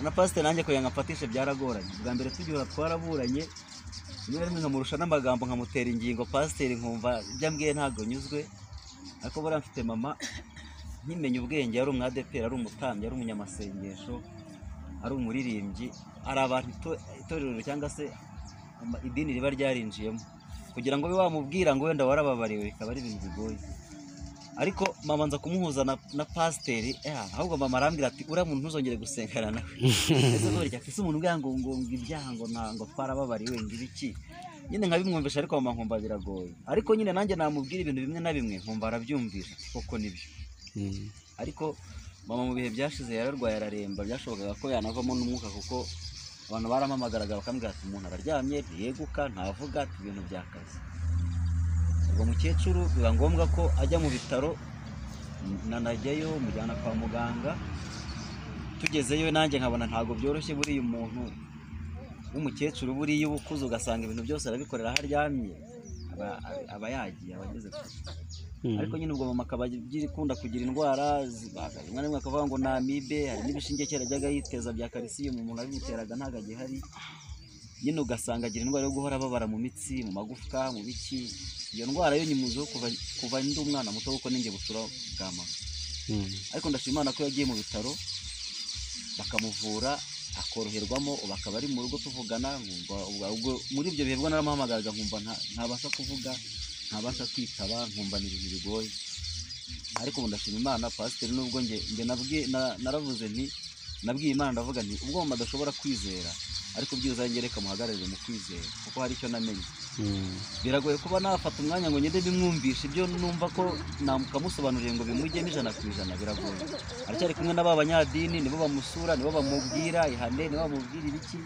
Na pasiteri nanjye kugira ngo amfatishe byaragoranye. Bwa mbere tugihura twaraburanye, rimwe na rimwe nkamurusha n'amagambo, nkamutera ingingo pasiteri, nkumva ibyo ambwiye ntabwo nyuzwe. Ariko buriya mfite mama nkimenya ubwenge, yari umwadeperi, ari umutambyi, ari umunyamasengesho, ari umuririmbyi. Hari abantu itorero cyangwa se idini riba ryarinjiyemo, kugira ngo ube wamubwira ngo wenda warababariwe bikaba ari ibintu bigoye. Ariko mama nza kumuhuza na pasiteri, ahubwo mama arambwira ati uriya muntu ntuzongere gusengana nawe. Ese burya ese umuntu ubwira ngo ngo ngo ibyaha ngo nta ngo twarababariwe ngo ibiki, nyine nkabimwumvisha, ariko mama nkumva biragoye. Ariko nyine nanjye namubwira ibintu bimwe na bimwe nkumva arabyumvisha ati koko nibyo. Ariko mama mu bihe byashize yararwaye araremba, byashobokaga ko yanavamo n'umwuka, kuko abantu barampamagaraga bakambwira ati umuntu araryamye, ntiyeguka, ntavuga, ati ibintu byakaze. Ubwo mukecuru biba ngombwa ko ajya mu bitaro, nanajyayo mujyana kwa muganga. Tugezeyo nanjye nkabona ntabwo byoroshye, buriya umuntu w'umukecuru buriya uba ukuze ugasanga ibintu byose arabikorera aho aryamye, aba yagiye, aba ageze kure. Ariko nyine ubwo mama akaba akunda kugira indwara, rimwe na rimwe akavuga ngo ni amibe. Hari n'ibishinge kera yajyaga yiteza bya kalisiyumu, umuntu abimuteraga ntabwo agihari. Nyine ugasanga agira indwara yo guhora ababara mu mitsi, mu magufwa, mu biki. Iyo ndwara yo nyimuziho kuva ndi umwana muto, kuko ninjye bucura bwa mama. Ariko ndashima Imana ko yagiye mu bitaro bakamuvura akoroherwamo, ubu akaba ari mu rugo tuvugana. Nkumva ubwo muri ibyo bihe bwo naramuhamagaraga nkumva ntabasha kuvuga, ntabasha kwitaba, nkumva ni ibintu bigoye. Ariko ubu ndashima Imana. Pasiteri nubwo nge naravuze nti, nabwiye Imana ndavuga nti ubwo mama adashobora kwizera, ariko byibuze njye reka muhagararire mu kwizera, kuko hari icyo namenye. Biragoye kuba nafata umwanya ngo ngende bimwumvishe ibyo numva ko namukamusobanuriye ngo bimujyemo 100%, biragoye. Aracyari kumwe n'aba banyadini, nibo bamusura, nibo bamubwira ihane, nibo bamubwira ibiki,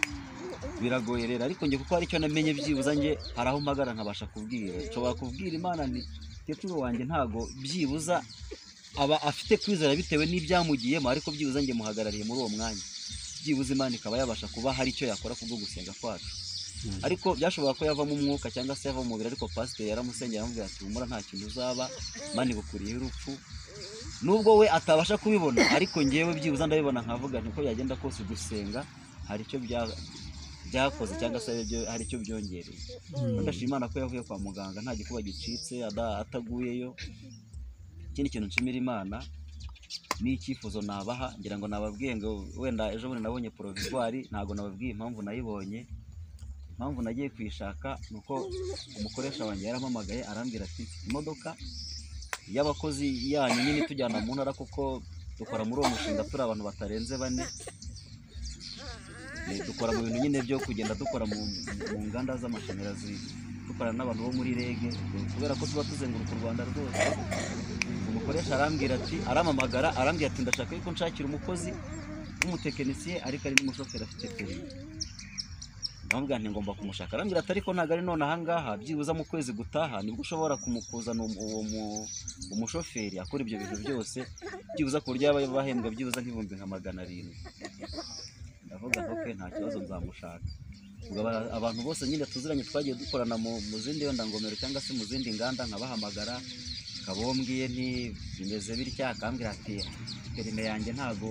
biragoye rero. Ariko njye kuko hari icyo namenye, byibuze njye hari aho mpagara nkabasha kubwira, nshobora kubwira Imana nti mukecuru wanjye ntago byibuza aba afite kwizera bitewe n'ibyamugiyemo, ariko byibuze njye muhagarariye muri uwo mwanya, byibuze Imana ikaba yabasha kuba hari icyo yakora kubwo gusenga kwacu. Ariko byashoboka ko yavamo umwuka cyangwa se yava mu mubiri, ariko pasiteri yaramusengera aramubwira ati humura, nta kintu uzaba, Imana igukuriyeho urupfu. Nubwo we atabasha kubibona, ariko ngewe byibuze ndabibona, nkavuga nti uko byagenda kose gusenga hari icyo byakoze cyangwa se hari icyo byongereye. Ndashima Imana ko yavuye kwa muganga nta gikuba gicitse, ataguyeyo. Ikindi kintu nshimira Imana ni icyifuzo nabaha, ngira ngo nababwiye ngo wenda ejo bundi nabonye provisoire, ntabwo nababwiye impamvu nayibonye. Impamvu nagiye kuyishaka ni uko umukoresha wanjye yarampamagaye arambwira ati mfite imodoka y'abakozi yanyu nyine tujyana mu ntara, kuko dukora muri uwo mushinga turi abantu batarenze bane. Dukora mu bintu nyine byo kugenda dukora mu nganda z'amashanyarazi, dukorana n'abantu bo muri REG, kubera ko tuba tuzenguruka u Rwanda rwose. Umukoresha arambwira ati, arampamagara arambwira ati ndashaka yuko nshakira umukozi w'umutekinisiye ariko ari n'umushoferi afite perimi. Ndamubwira nti ngomba kumushaka. Arambwira ati ariko ntabwo ari none ahangaha, byibuze mu kwezi gutaha nibwo ushobora kumukuzana uwo umushoferi akora ibyo bintu byose, byibuze ku buryo yaba bahembwa byibuze nk'ibihumbi nka 700. Ndavuga nti okay, nta kibazo, nzamushaka. Ubwo abantu bose nyine tuziranye twagiye dukorana mu zindi wenda ngomero cyangwa se mu zindi nganda, nkabahamagara, akaba uwo mbwiye nti bimeze bitya, akambwira ati perime yanjye ntago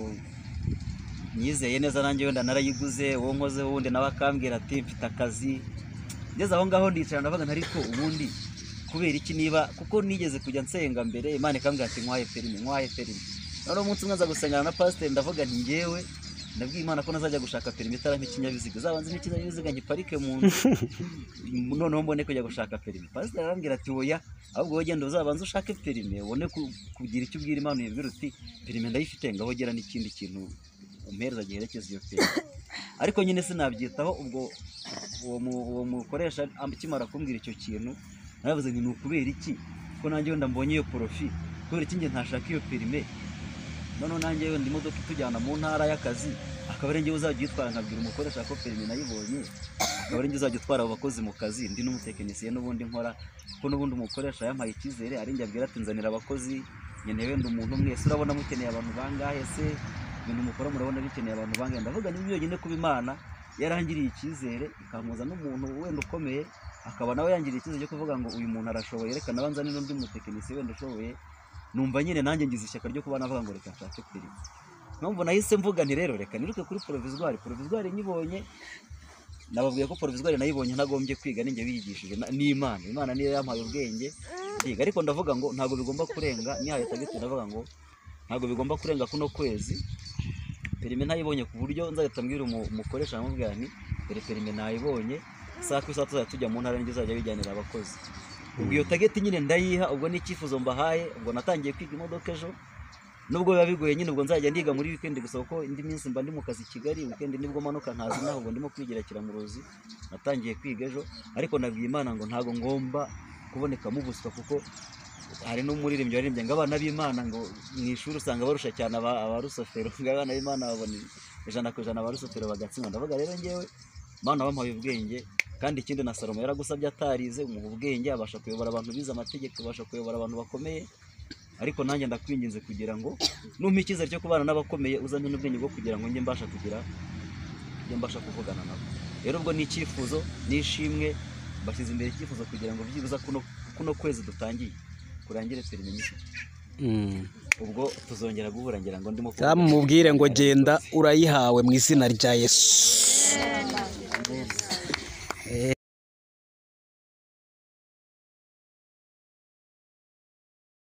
nyizeye neza, nanjye wenda narayiguze. Uwo nkoze wundi nawe akambwira ati mfite akazi. Ngeze aho ngaho ndicara ndavuga nti ariko ubundi kubera iki, niba kuko nigeze kujya nsenga mbere Imana ikambwira ati nkwaye perime, nkwaye perime. Noneho umunsi umwe nza gusengana na pasiteri, ndavuga nti ngewe ndabwiye Imana ko nazajya gushaka perime itarampa ikinyabiziga, uzabanze umpe ikinyabiziga ngiparike mu nzu, noneho mbone kujya gushaka perime. Pasiteri arambwira ati oya, ahubwo wowe genda uzabanze ushake perime ubone kugira icyo ubwira Imana, uyibwire uti perime ndayifite, ngaho gera n'ikindi kintu umpereza giherekeza iyo perime. Ariko nyine sinabyitaho. Ubwo uwo mukoresha akimara kumbwira icyo kintu, naravuze nti ni ukubera iki ko nanjye wenda mbonye iyo profit, kubera iki njye ntashaka iyo perime, noneho nanjye wenda imodoka itujyana mu ntara y'akazi akaba ari njye uzajya uyitwara, nkabwira umukoresha ko perime nayibonye, akaba ari njye uzajya utwara abo bakozi mu kazi, ndi n'umutekinisiye n'ubundi nkora, kuko n'ubundi umukoresha yampaye icyizere, ari njye abwira ati nzanira abakozi, nkeneye wenda umuntu umwe, ese urabona mukeneye abantu bangahe, se ibintu mukora murabona bikeneye abantu bangahe? Ndavuga niba yonyine kuba Imana yarangiriye icyizere ikampuza n'umuntu wenda ukomeye, akaba nawe yangiriye icyizere cyo kuvuga ngo uyu muntu arashoboye, reka nabanza n'undi mutekinisiye wenda ushoboye. Numva nyine nanjye ngize ishyaka ryo kuba navuga ngo reka nshake perime. Mpamvu nahise mvuga nti rero reka niruke kuri provisoire. Provisoire nyibonye, nababwiye ko provisoire nayibonye ntagombye kwiga, ninjye wiyigishije n'Imana. Imana niyo yampaye ubwenge ndiga, ariko ndavuga ngo ntabwo bigomba kurenga, nihaye target ndavuga ngo ntabwo bigomba kurenga kuno kwezi permis ntayibonye, ku buryo nzahita mbwira umukoresha nkamubwira nti dore permis nayibonye, isaha ku isaha tuzajya tujya mu ntara, nibyo uzajya wijyanira abakozi. Ubwo iyo target nyine ndayiha, ubwo ni icyifuzo mbahaye. Ubwo natangiye kwiga imodoka ejo, nubwo biba bigoye nyine, ubwo nzajya ndiga muri weekend gusa, kuko indi minsi mba ndi mu kazi i Kigali, weekend nibwo manuka nkaza inaha. Ubwo ndimo kwigira Kiramuruzi, natangiye kwiga ejo, ariko nabwiye Imana ngo ntabwo ngomba kubonekamo ubuswa, kuko hari n'umuririmbyi waririmbye ngo abana b'Imana ngo mu ishuri usanga barusha cyane abarusofero, ngo abana b'Imana babona 100%, abarusofero bagatsindwa. Ndavuga rero ngewe Mana wampaye ubwenge, kandi ikindi na Salomo yaragusabye atarize, umuha ubwenge, abasha kuyobora abantu bize amategeko, abasha kuyobora abantu bakomeye, ariko nanjye ndakwinginze kugira ngo numpa icyizere cyo kubana n'abakomeye, uzampe n'ubwenge bwo kugira ngo njye mbasha kugira njye mbasha kuvugana nabo. Rero ubwo ni icyifuzo n'ishimwe mbashyize imbere, icyifuzo kugira ngo byibuze kuno kwezi dutangiye kurangire permis nyifite. Ubwo tuzongera guhura ngira ngo ndimo kuvuga. Mubwire ngo genda urayihawe mu izina rya Yesu.